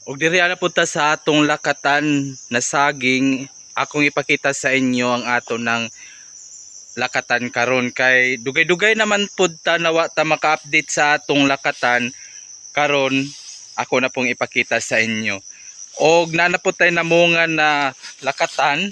Og diri na punta sa atong lakatan na saging, akong ipakita sa inyo ang ato ng lakatan karon kay dugay-dugay naman pud ta nawa ta maka-update sa atong lakatan karon. Ako na pong ipakita sa inyo. Og naa na pud tay namunga na lakatan.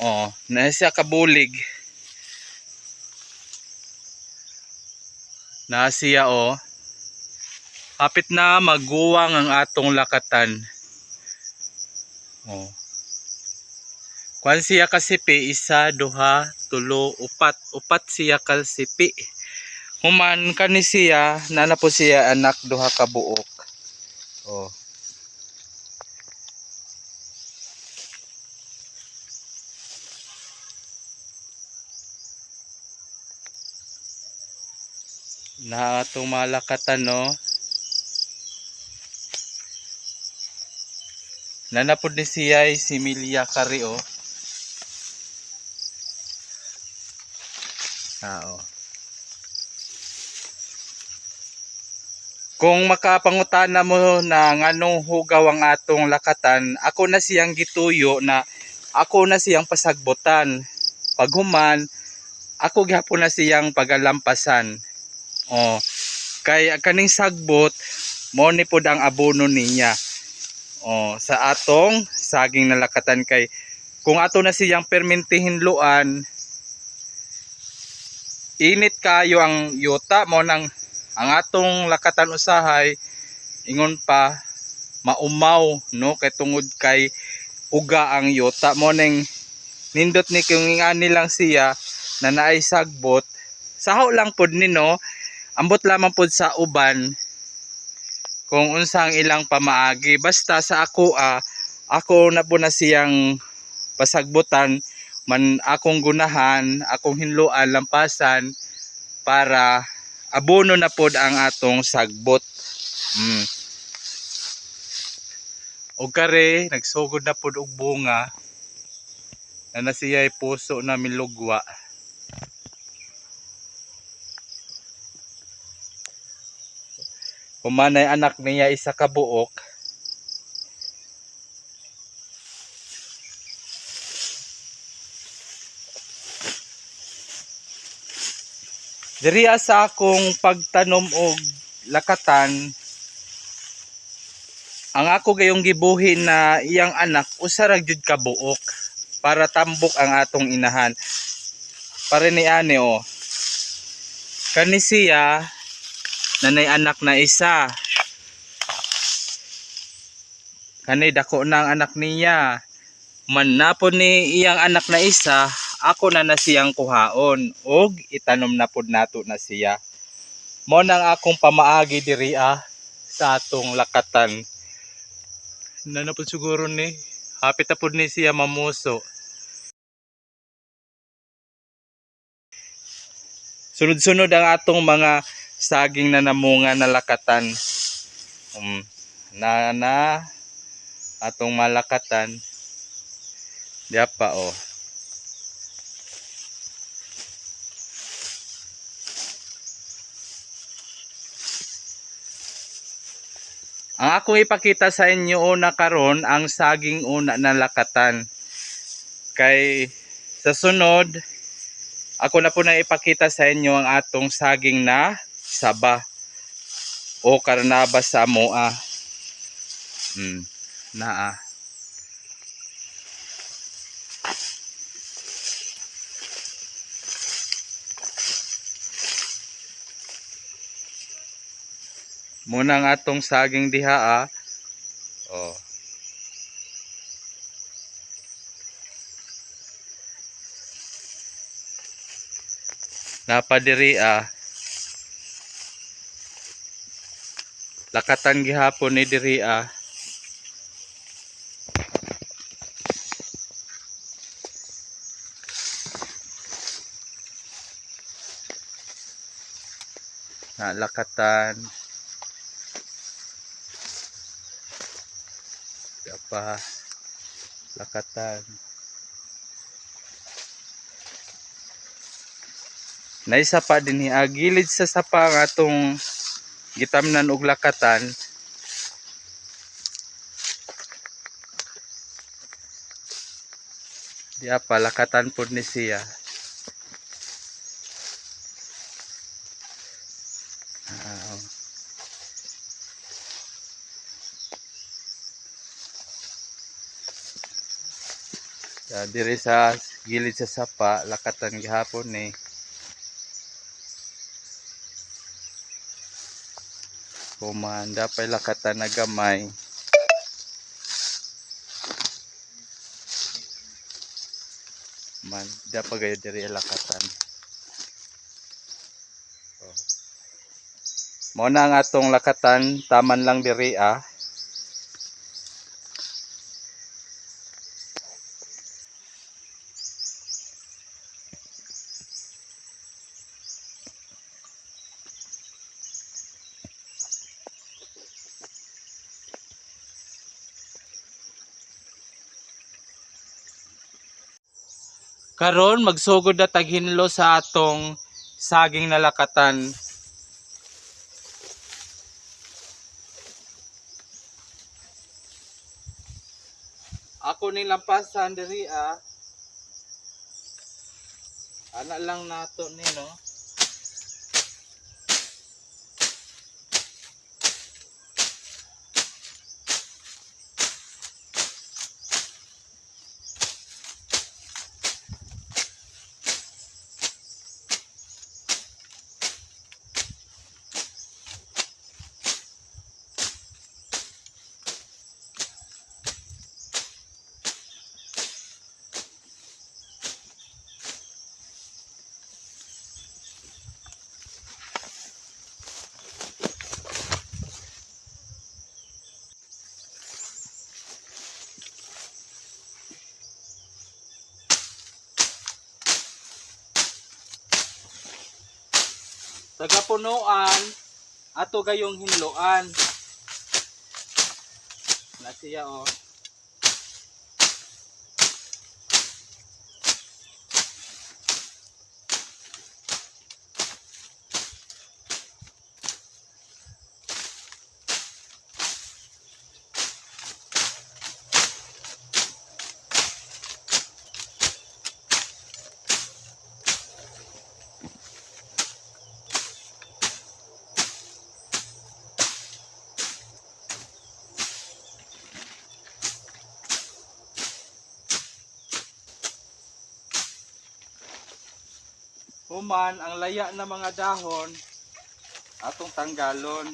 Oh, na siya kabulig. Na siya oh. Hapit na maguwang ang atong lakatan. Oh. Kwan siya kasipi, isa, duha, tulo, upat. Upat siya kasipi. Human kani siya, naa na po siya anak duha ka buok. Oh. Na atong malakatan no. Naa na pod ni siya ay similya kari oh. Ah, oh. Kung makapangutana mo na nganong hugaw ang atong lakatan, ako na siyang gituyo na ako na siyang pasagbutan. Paghuman, ako gihapon na siyang pagalampasan. Oh, kay kaning sagbot mo ni pod ang abono niya. Oh, sa atong saging na lakatan kay kung ato na siyang permintihinluan, init kayo ang yuta mo nang ang atong lakatan usahay ingon pa maumaw no kay tungod kay uga ang yuta mo ning nindot ni kung ingani lang siya na naay sagbot, saho lang pod ni no, ambot lamang pod sa uban kung unsa ang ilang pamaagi. Basta sa ako ako na po na siyang pasagbutan man, akong gunahan, akong hinluan, lampasan para abono na pod ang atong sagbot. Og kare nagsugod na pod og bunga na na siya'y puso na milugwa. Humanay anak niya isa ka buok. Diriya sa akong pagtanom og lakatan, ang ako gayong gibuhin na iyang anak usa ra jud ka buok para tambok ang atong inahan. Pare ni ani oh. Kani siya nanay anak na isa. Kani dako na ang anak niya. Man na po ni iyang anak na isa, ako na na siyang kuhaon og itanom na pod nato na siya. Mo nang akong pamaagi diri sa atong lakatan. Na na pod siguro ni, hapit na pod ni siya mamuso. Sunod-sunod ang atong mga saging na namunga na lakatan. Na na atong malakatan. Diya pa oh. Ang akong ipakita sa inyo una karon ang saging una na lakatan. Kay sa sunod ako na po na ipakita sa inyo ang atong saging na saba o karnaba sa amoa. Naa. Muna ang atong saging diha ah. Oh. Napadiri ah. Lakatan gihapon ni diri ah. Na lakatan. Pa lakatan. Naisa pa dinhi gilid sa sapa nga atong gitamnan og lakatan. Diha pa lakatan pod ni siya. Ah, oh. Ah, diri sa gilid sa sapa, lakatan gihapon ni. Human, dapay lakatan na gamay. Man, dapat gayo diri lakatan. Oh. Mao na ang atong lakatan, taman lang diri ah. Karon magsugod na taghinlo sa atong saging na lakatan. Ako ning lampasan diri ah. Ana lang nato ni, no. Tagapunuan ato gayong hinloan. Na siya oh. Human ang laya na mga dahon atong tanggalon.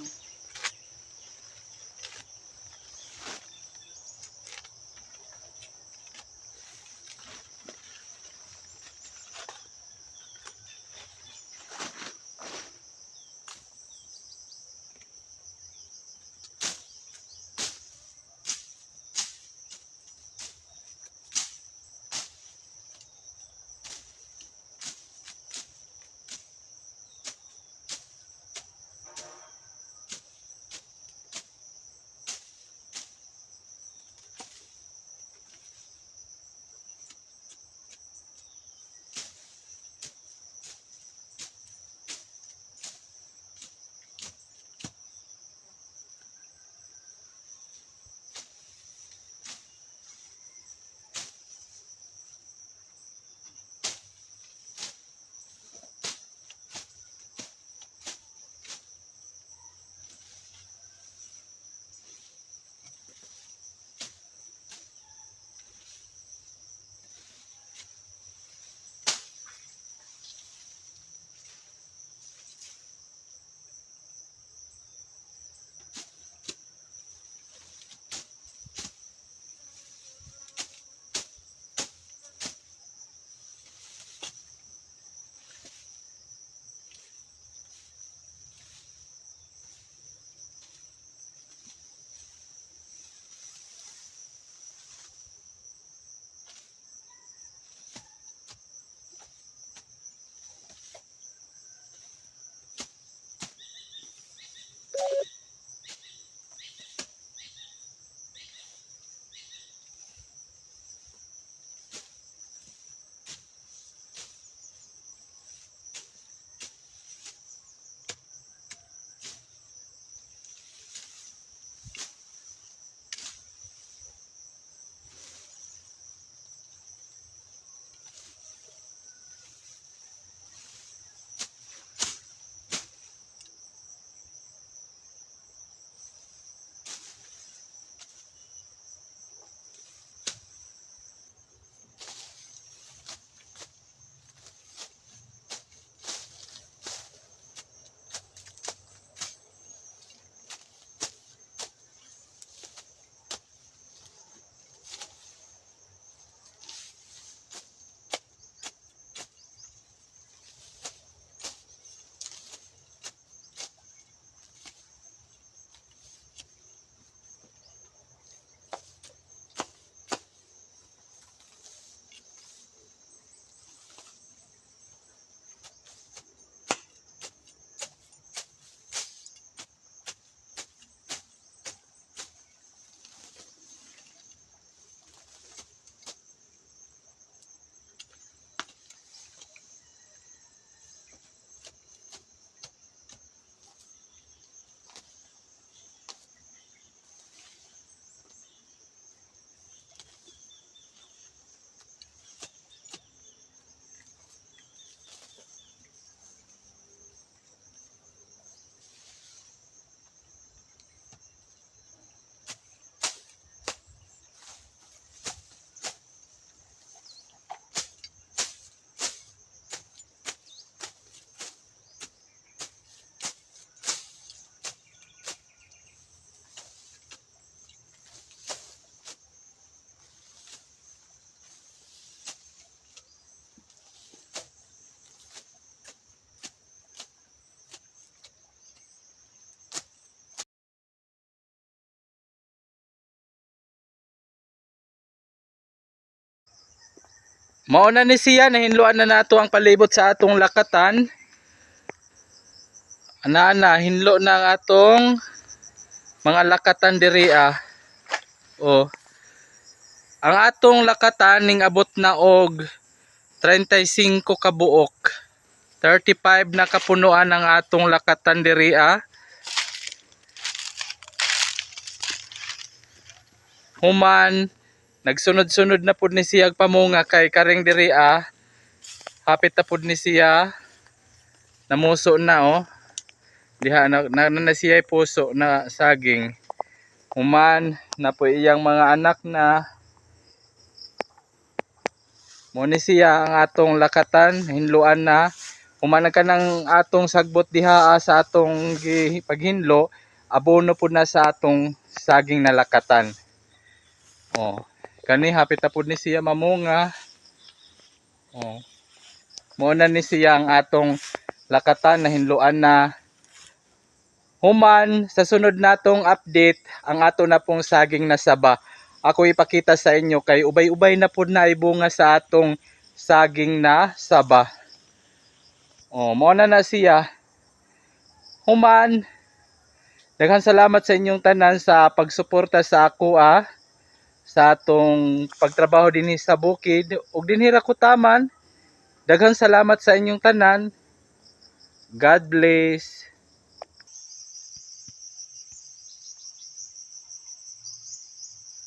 Mao na ni siya, nahinloan na nato ang palibot sa atong lakatan. Ana na, hinlo na ang atong mga lakatan diri ah. Oh. Ang atong lakatan ning abot na og 35 ka buok. 35 na kapunuan ang atong lakatan diri ah. Human nagsunod-sunod na pud ni siya pamunga kay karing diri ah. Hapit na pud ni siya. Namuso na oh. Diha na, na, na, na siya puso na saging. Human na po iyang mga anak na. Mo ni siya ang atong lakatan, hinluan na. Human na kanang atong sagbot diha ah, sa atong paghinlo, abono pud na sa atong saging na lakatan. Oh, kani hapit na pud ni siya mamunga. Oh. Mo na ni siya ang atong lakatan na hinluan na. Human sa sunod natong update ang ato na pong saging na saba. Ako ipakita sa inyo kay ubay-ubay na pud na ibunga sa atong saging na saba. Oh, mo na na siya. Human, daghan salamat sa inyong tanan sa pagsuporta sa ako ah, sa atong pagtrabaho dinhi sa bukid ug dinhi ra ko taman. Daghan salamat sa inyong tanan. God bless.